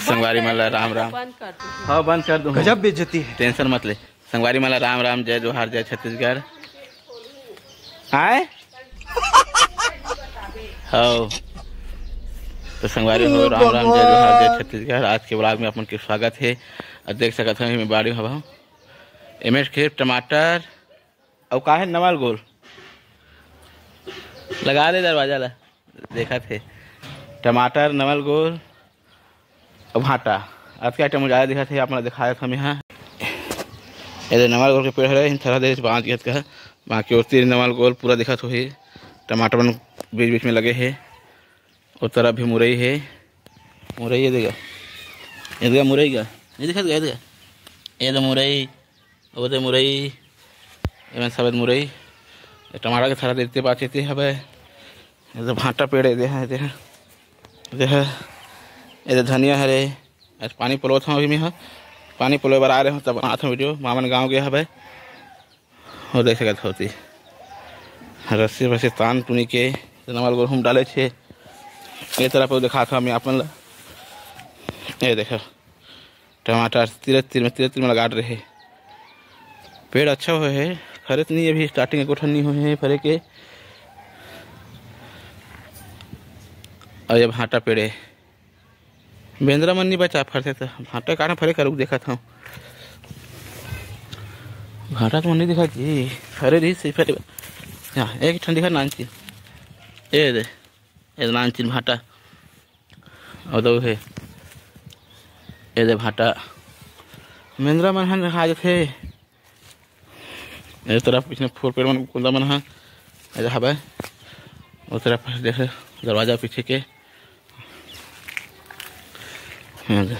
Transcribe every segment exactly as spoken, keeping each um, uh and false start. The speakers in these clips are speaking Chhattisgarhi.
संगवारी मन ला राम राम। हाँ, बंद कर दूँ। गजब बेइज्जती है। टेंशन मत ले। संगवारी मन ला राम राम, जय जोहार, जय छत्तीसगढ़। आय? हव। तो संगवारी हो, राम राम, जय जोहार, जय छत्तीसगढ़। आज के vlog में आप मन के स्वागत हे। अउ देख सकत हव, एमे बाड़ी हवा, एमे खेत टमाटर, अउ का हे, नवल गोल। लगा दे दरवाजा ला, देखत हे। टमाटर, नवल गोल, अउ भांटा। आज के item ज़्यादा दिखत हे, आप मन ला दिखाए हम यहाँ। ये दे नवल गोल के पेड़ हरे, इन थरा दे बांच गया का, बाकी ओती नवल गोल पूरा दिखत होही। टमाटर मन बीच बीच में लगे हे, ओ तरफ भी मुरई हे, मुरई ये देगा, ये देगा मुरई का, ये दिखत गया, ये देगा, ये दे मुरई, वो दे मुरई, एमन सबे मुरई, टमाटर के थरा देते बाचे ते हवे। ये दे भांटा पेड़, ये दे है, ये दे है, ये दे है, ये दे धनिया हरे। आज पानी पलोत हूँ अभी मैं ह, पानी पलोए बर आ रहे हूँ, तब बनात हूँ video। मामन गाँव गया हवे, और देख सकत होती रस्सी वस्सी तान टुनी के नवल गोल हम डाले छे। ये तरफ दिखात हूँ मैं आप मन ला, ये देखो। टमाटर तीरे तीर में, तीरे तीर में लगा रहे। पेड़ अच्छा होय हे, फरे तो नहीं, अभी starting एको ठन नहीं होय हे फरे के। और ये भांटा पेड़े, बेंदरा मन नहीं बचा फरते तो भांटा काढ़ा फरे करूँ देखत हूँ। भांटा तो मन नहीं दिखा जी, फरे रही सही फरे। हाँ, एक ठन दिखा नानची, ये दे, ये नानची भांटा। अउ दो हे, ये दे भांटा। मेंदरा मन हन रखा जथे। ये तरफ इसने फूल पेड़ मन, कुंदा मन ह, ये हवे। वो तरफ देख, दरवाजा पीछे के। ये दे।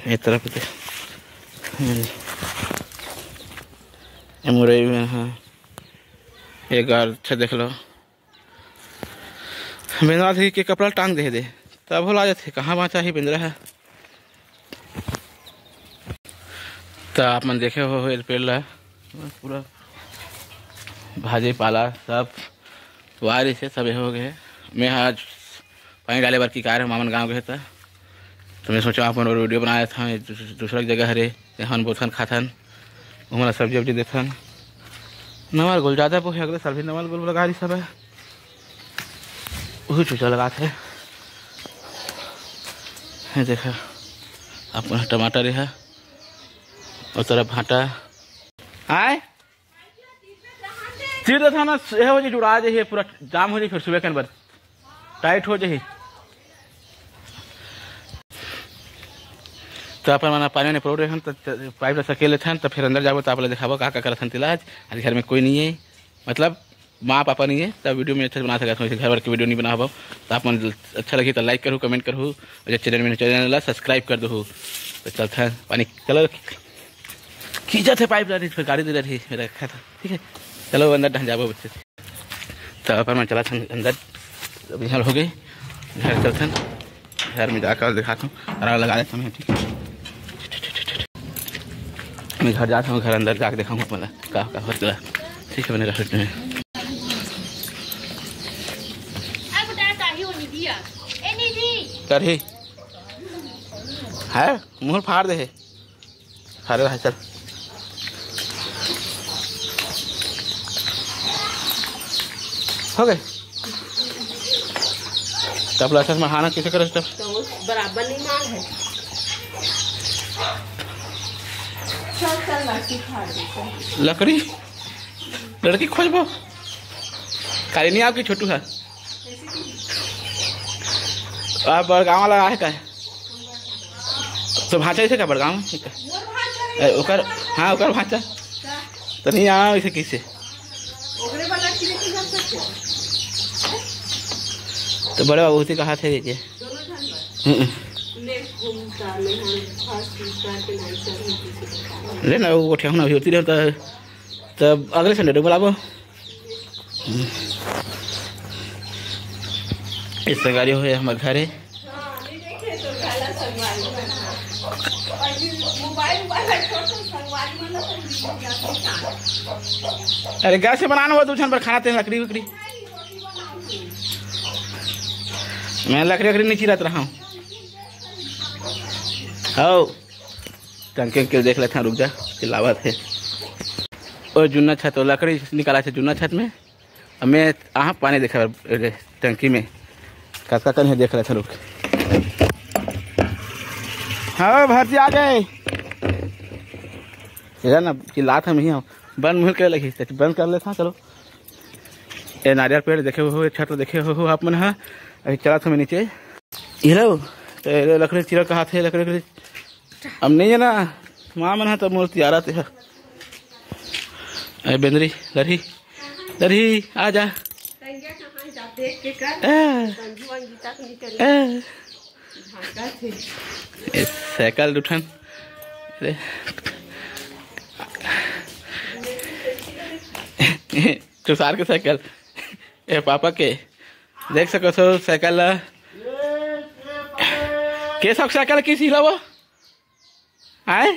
ये तरफ दे। ये दे। ये मुरई में ह। ये गार अच्छा देख लो। बेंदरा थे के कपड़ा टांग दे दे, तब हो ला जाथे, कहाँ बाँचा ही बेंदरा है। तो आप मन देखे हो, हो पेड़ ला, पूरा भाजी पाला सब वारी से सब हो गए। मैं आज पानी डाले बर की कार है, मामन गाँव गए था, तो मैं सोचा अपन और video बनाया था, ये दूस-, दूसरा जगह हरे, यहाँ बोथन खाथन, ओमन ला सब्जी उब्जी देथन। नवल गोल जादा पोहे, अगले साल भी नवल गोल लगा रही सब है। उही चूचा लगात हे। ये देखा, अपन टमाटर हे, ओ तरफ भांटा। आय? चीर देथन ना, ये हो जाही, जुड़ा जाही, पूरा जाम हो जाही, फिर सुबह कन बर tight हो जाही। तो अपन मन पानी वानी परोड़ रहे हन, तो, तो pipe ला सकेल लेथन, तो फिर अंदर जाबो, तो आप ला दिखाबो का, का करत हन तेला आज। आज घर में कोई नहीं है, मतलब माँ पापा नहीं है, तब video में अच्छा से बना सकत हूँ। घर वर के video नहीं बनाबो, तो आप मन अच्छा लगी तो like करू, comment करू, और जो channel में channel ला subscribe कर दो। तो चलते हैं, पानी कलर खींचा थे pipe line, फिर गाड़ी दे रही मेरा रखा था, ठीक है। चलो अंदर ढन जाबो बच्चे। तो अपन मैं चला था अंदर, अभी हल हो गई, घर चलते हैं। घर में जाकर दिखाता हूँ, अलार्म लगा देता हूँ मैं, ठीक है। मैं घर जाता हूँ, घर अंदर जाके देखा हूँ अपना का का होता है। ठीक है, मैंने रखा है। करही है, मुँह फाड़ दे है। अरे भाई चल, हो गए। तब लहसुन मढ़ाना कैसे करे तब? तो वो बराबर नहीं मार है। चल, चल, लड़की खा रही है। लकड़ी, लड़की खोजबो। काली नहीं आपकी छोटू है। आप बड़गांव वाला आहे का? तो भांचा इसे का बड़गांव में? ठीक है। ए, ओकर, हाँ, ओकर भांचा। तो नहीं आना इसे किसे? तो बड़े बाबू से कहा थे ये। हम्म। ले ना, वो गोठिया होना भी होती रहता है। तब अगले Sunday बुलाबो। इस गाड़ी हो हमर घरे। अरे गैस से बनाना हो दू झन बर खाना तेल लकड़ी वकड़ी। मैं लकड़ी वकड़ी नहीं चिरत रहा हूँ। आओ, टंकी के देख लेथन, रुक जा, चिल्लावत हे। ओ जुन्ना छत, ओ लकड़ी निकाला छे जुन्ना छत में। अब मैं आहा पानी देखे बर टंकी में, कतका कन हे देख लेथन, रुक। हाँ भरती आ गए। ये ना चिल्लात हम ही हम, बंद मुहिल के लगी, तो बंद कर लेथन। चलो, ए नारियल पेड़ देखे हो, छत देखे हो आप मन हा। अभी चलत हमें नीचे। ये लो, तो ये लो, लकड़ी चिरा कहा थे, लकड़ी, लकड़ी। अब नहीं है ना, माँ मन हा तो मोर तियारा ते हा। अरे बेंदरी, लरही, लरही, आ जा। ए, ए। ए, साइकिल उठन। अरे। तुषार के साइकिल, ए पापा के, देख सको सो साइकिल ला। के सब साइकिल किस हिला वो? आए?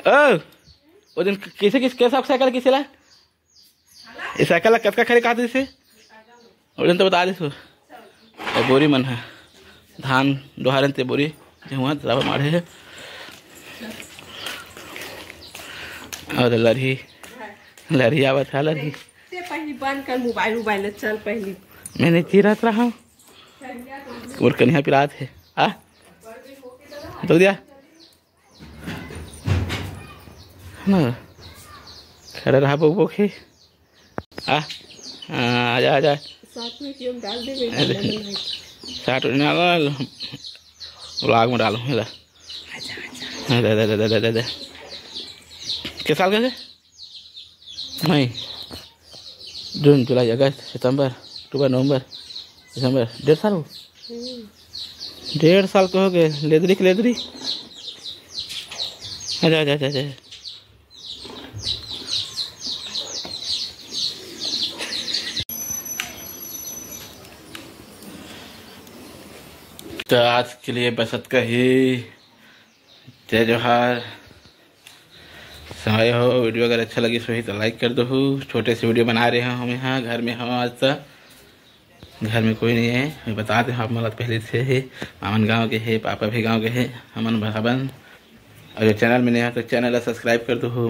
ओ, वो दिन कैसे किस, के सब साइकिल किस हिला? ये साइकिल ला कतका खरीद कहा इसे? वो दिन तो बता दे सो। ए बोरी मन है, धान डोहारन ते बोरी, गेहूं तराबर माढ़े है। और लरही, लरही आवत है, लरही। ते पहली बंद कर मोबाइल, मोबाइल ले चल पहली। मैंने चिरत रहा हूँ। और कन्या पिरात है। आ? दो दिया। ना। खड़ा रहा बोक बोक ही। आ? हाँ, आजा, आजा। साथ में क्यों डाल दे भाई, अरे। डालना नहीं। साथ में डालो, vlog में डालो, है ना? आजा, आजा। अरे, अरे, अरे, अरे, अरे। किस साल का है? मई, जून, जुलाई, अगस्त, सितंबर, अक्टूबर, नवंबर, दिसंबर, डेढ़ साल हो। हम्म। डेढ़ साल के हो गए, लेदरी के लेदरी। आजा, आजा, आजा, आजा। तो आज के लिए बस अतका ही। जय जोहार। संगवारी हो, video अगर अच्छा लगिस होही तो like कर दहू। छोटे से video बना रहे हंव हम यहाँ, घर में हंव आज तक, घर में कोई नहीं है। मैं बता दे हंव आप मन ला पहले से ही, मामन गांव के है, पापा भी गांव के है, हमन भाई बंद। और जो channel में नया है तो channel ला subscribe कर दहू।